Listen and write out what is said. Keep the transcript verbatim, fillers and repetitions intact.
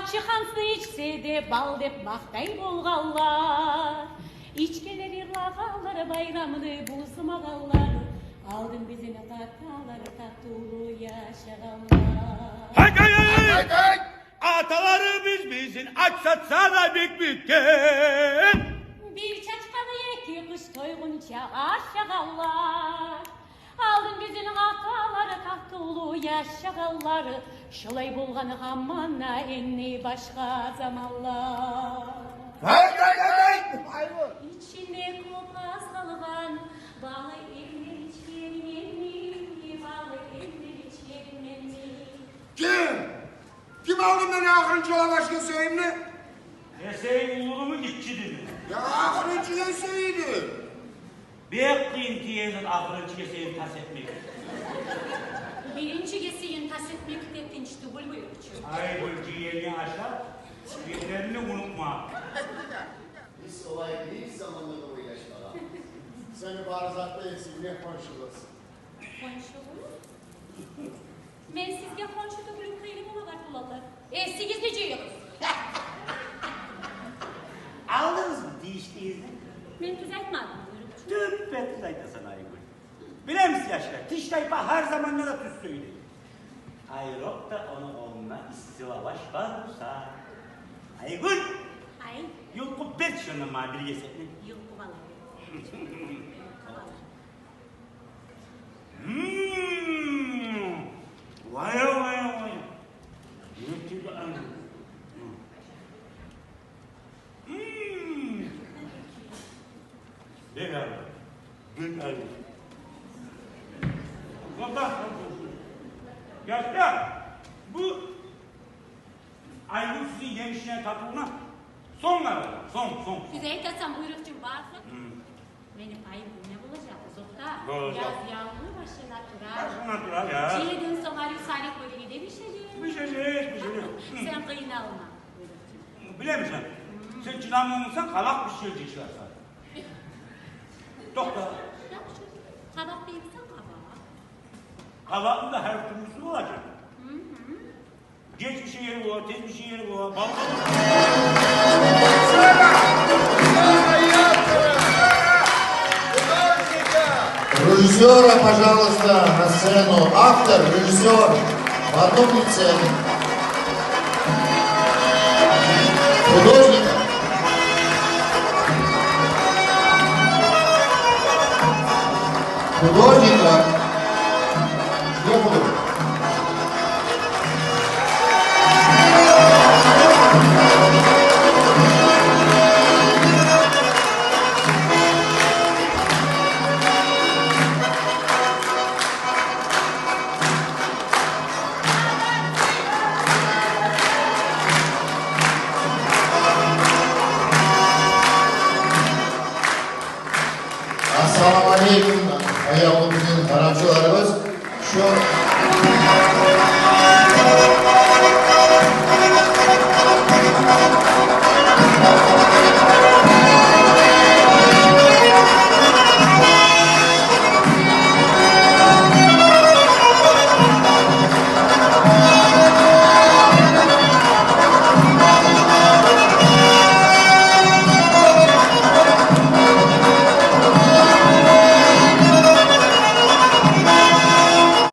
Ачы ханты ичсе де, бал деп макътай болгъанлар. Ичгенлер, йырлагъанлар, байрамны бузмагъанлар. Алдын бизин аталар татывлу яшагъанлар. Гьай, гьай, гьай! Гьай, гьай, гьай! Аталарыбыз бизин ачсатса да бек битген. Бир чачханы эки къыш тойгъунча ашагъанлар. Алдын бизин аталар татывлу яшагъанлар. Шолай болгъан гьаман да энни башгъа заманлар. Гьай, гьай, гьай, гьай! Ичинде кёп аз къалгъан балы энни ичгенменми, балы энни ичгенменми? Ким? Ким алды мени ахырынчы лаваш гесегимни? Гесегинг уллудуму, гиччидеми? Я, ахырынчы гесегиди. Бек къыйын тиеген зат ахырынчы гесегин тас этмек. Биринчи гесегин тас этмек де тынч тюгюл, буюрчу. Айгюл, жыйынгны ашап, гесегингни унутма. Биз олай бир заманда да ойлашмагъанбыз. Сени бары зат да эсингде, хоншубуз. Хоншубуз? Мен сизге хоншу тюгюлмен, къыйыны бола бар, уланлар. Эсигизни жыйыгъыз. Алдыгъызмы тийишлигизни? Мен тюз айтмадыммы, буюрчу? Тюппе-тюз айтасан, Айгюл. Билемиз, яшлар, тиштайпа гьар заманда да тюз сёйлей. Айрокъда ону къолунда исси лаваш бар буса. Айгюл! Ай. Юлкъуп бер чи онда магъа бир гесекни. Юлкъуп алайым. Мм. Вай, вай, вай. Нетип аны. Мм. Бек арив. Бек арив. Яшлар, бу Айгюл сизин емишине татывуна сонг къарагъыз, сонг, сонг. Сиз айтасан, буйрукъчу, барсын. Мм. Мени пайым не болажакъ, узукъда? Болажакъ. Яз яллы башлана тура. Башлана тура, я. Жыйындан сонг арив салып, бёлюгю де бишежек. Бишежек, бишежек. Сен къыйналма, буйрукъчу. Билемисен, сен чыдамлы болмасанг, къабакъ бишежек чыгъарсан. Токъта. Яхшы. Къабакъ деймисен, къабакъ. Къабакъны да гьар тюрлюсю болажакъ. Гьм-гьм. Геч бишеген бола, тез бишеген бола, балгъа. Режиссёра, пожалуйста, на сцену. Автор, режиссёр в одном лице.